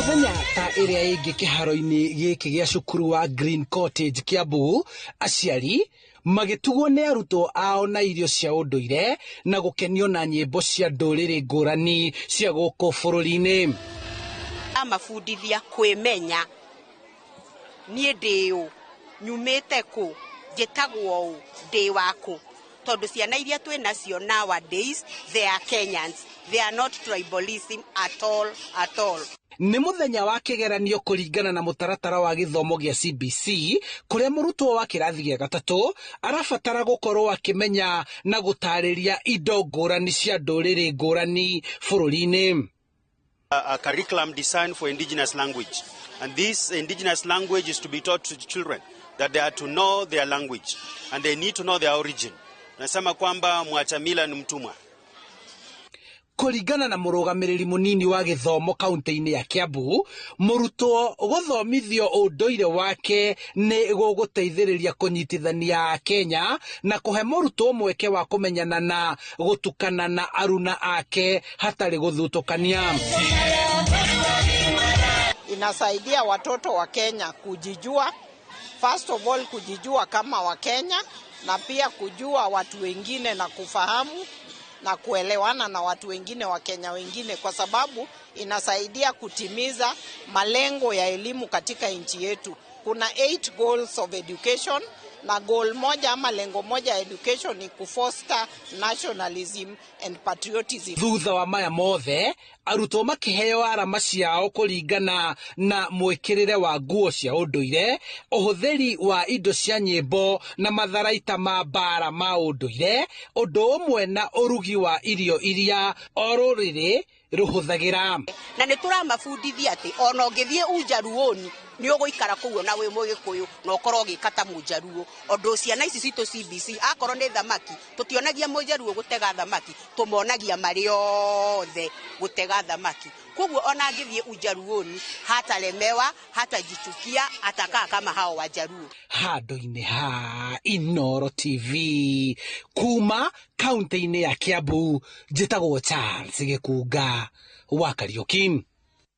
Mũthenya ta ĩrĩa ĩngĩ kĩharo-inĩ gĩkĩ gĩa cukuru wa Green Cottage Kiambu, aciari magĩtugwo nĩ arutwo ao na irio cia ũndũire na gũkenio na nyĩmbo cia ndũrĩrĩ ngũrani cia gũkũ bũrũri-inĩ. Amabundithia kwĩmenya, niĩ ndĩ ũ, nyumĩte kũ, njĩtagwo ũ, ndĩ wakũ. Tondũ ciana iria twĩ nacio nowadays, they are Kenyans, they are not tribalism at all, at all. Nĩ mũthenya wa kĩgeranio kũringana na mũtaratara wa gĩthomo gĩa CBC, kũrĩa mũrutwo wa kĩrathi gĩa gatatũ arabatara gũkorwo akĩmenya na gũtarĩria indo ngũrani cia ndũrĩrĩ ngũrani bũrũri-inĩ. A curriculum designed for indigenous language. And this indigenous language is to be taught to children, that they are to know their language and they need to know their origin. Nasema kwamba mwacha mila ni mtumwa. Kũringana na mũrũgamĩrĩri mũnini wa gĩthomo kaunti-inĩ ya Kiambu, mũrutwo gũthomithio ũndũire wake nĩ gũgũteithĩrĩria kũnyitithania Akenya na kũhe mũrutwo mweke wa kũmenyana na gũtukana na aruna ake hatarĩ gũthutũkania. Inasaidia watoto wa Kenya kujijua, first of all kujijua kama Wakenya na pia kujua watu wengine na kufahamu na kuelewana na watu wengine wa Kenya wengine, kwa sababu inasaidia kutimiza malengo ya elimu katika nchi yetu. Kuna 8 goals of education na goal moja ama lengo moja ya education ni kufoster nationalism and patriotism. Thutha wa maya mothe, arutwo makĩheo arama ciao kũringana na mwĩkĩrĩre wa nguo cia ũndũire, ũhũthĩri wa indo cia nyĩmbo na matharaita ma mbara ma ũndũire, ũndũ ũmwe na ũrugi wa irio iria o rũrĩrĩ rũhũthagĩra. Na nĩ tũramabundithia atĩ ona ũngĩthiĩ Ujaruoni nĩ ũgũikara kũu ona wĩ Mũgĩkũyũ na ũkorwo ũgĩka ta Mũjaruo. Ũndũ ciana ici citũ CBC akorwo nĩ thamaki, tũtionagia Mũjaruo gũtega thamaki, tũmonagia marĩ othe gũtega thamaki. Koguo ona angĩthiĩ Ujaruoni hatalemewa, hatajichukia, atakaa kama hao Wajaruo. Handũ-inĩ ha Inooro TV kuma kaunti-inĩ ya Kiambu, njĩtagwo Charles Gĩkunga wa Kariũki.